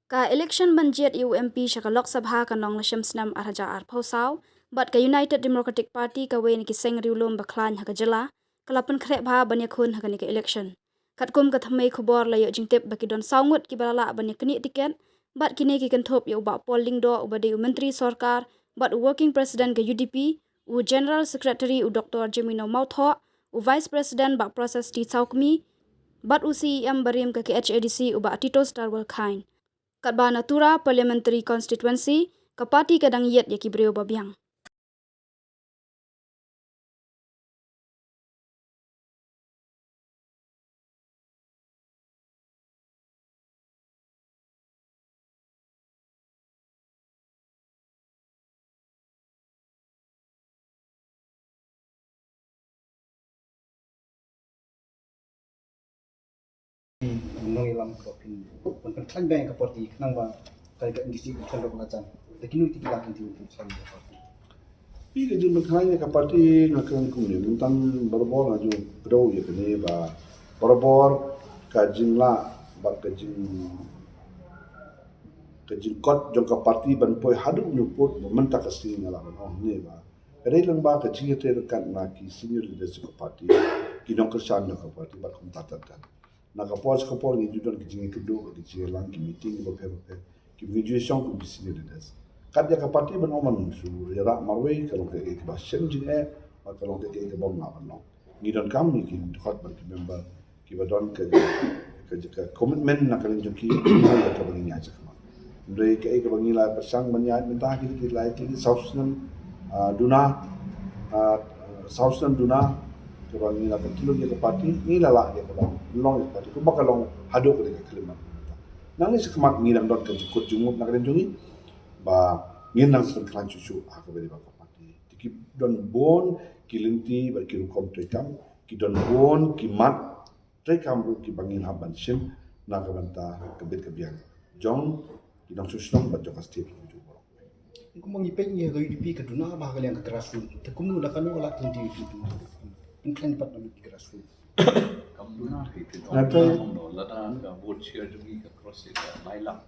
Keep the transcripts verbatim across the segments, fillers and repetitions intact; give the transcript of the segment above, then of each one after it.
Ka election ban jied ïa u M P sha ka Lok Sabha kan long la shem snem ar hajar arphew saw, bad ka United Democratic Party, kawei na ki seng riewlum ba khlaiñ ha ka jylla, ka la pynkhreh bha ban ïakhun ha kane ka election. Katkum ka thymmei khubor la ïoh jingtip ba ki don saw ngut kiba la lah ban ïaknieh tiket, bad kine ki kynthup ïa u Bah Paul Lyngdoh uba dei u Myntri Sorkar, bad u Working President ka U D P, u General Secretary u Doktor Jemino Mawthoh, u Vice President Bah Process T Sawkmie, bad u C E M barim ka K H A D C u Bah Tito Starwell Chyne. Katba na Tura Parliamentary Constituency, ka party ka dang ïit ïa ki briew ba biang. Nongïalam ka phin, phin, phin khlaiñ beiñ ka party khnang ba ka ka industry ka khlaiñ ka jan. Da kinu ti ki la kan ti phin khlaiñ ka party. Pi ka jingpynkhlaiñ ka party nga kren kumne, mynta barabor nga ju kdew ïa kane ba barabor ka jinglah bad ka jing, ka jingkot jong ka party ban poi haduh nuput ba mynta ka sngi nga lah ban ong ne ba ka dei lang ba ka jingïatrei ryngkat na ki senior leaders jong ka party, ki nongkyrshan jong ka party bad kumta ter ter. Na ka por sha ka por ngi ju don ki jingïakynduh, ki jingïalang, ki meeting kiba pher ba pher kiba ngi ju ïashong kum ki senior leaders. Kat ïa ka party ban ong ban shu ïarah marwei ka long kaei kaei kaba shem jingeh bad ka long kaei kaei kaba ym lah ban long. Ngi donkam ïa ki dkhot bad ki member kiba don ka, ka, ka commitment na ka liang jong ki ïa kaba ngi ïaid shakhmat. Hynrei kaei kaba ngi la pyrshang ban ïaid mynta ki, ki la ïaid ki saw snem, ah, duna, ah, saw snem duna kaba ngi la pyntlot ïa ka party, ngi la lah ïa kaba long ïa ka party kumba ka long haduh ka dei ka khyllipmat. Nangne shakhmat ngi dang don ka jingkut jingmut na ka liang jong ngi ba ngin nang pynkhlaiñ shuh shuh ha kaba ïadei bad ka party. Te ki don bun ki lynti bad ki rukom treikam, ki don bun ki mat treikam ruh kiba ngin hap ban shim na ka bynta ka bit ka biang jong ki nongshong shnong bad jong ka state ruh jong baroh. Kumba ngi peit ngi ha ka U D P ka duna bha ka liang ka grassroot. Te kumno da kano ka lad ka lynti U D P pynkhlaiñ pat na ka grassroot. Kam duna hi te. Nga te. Lada ka vote share jong ngi ka cross ïa ka lai lakh.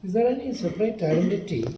Is there any separate identity?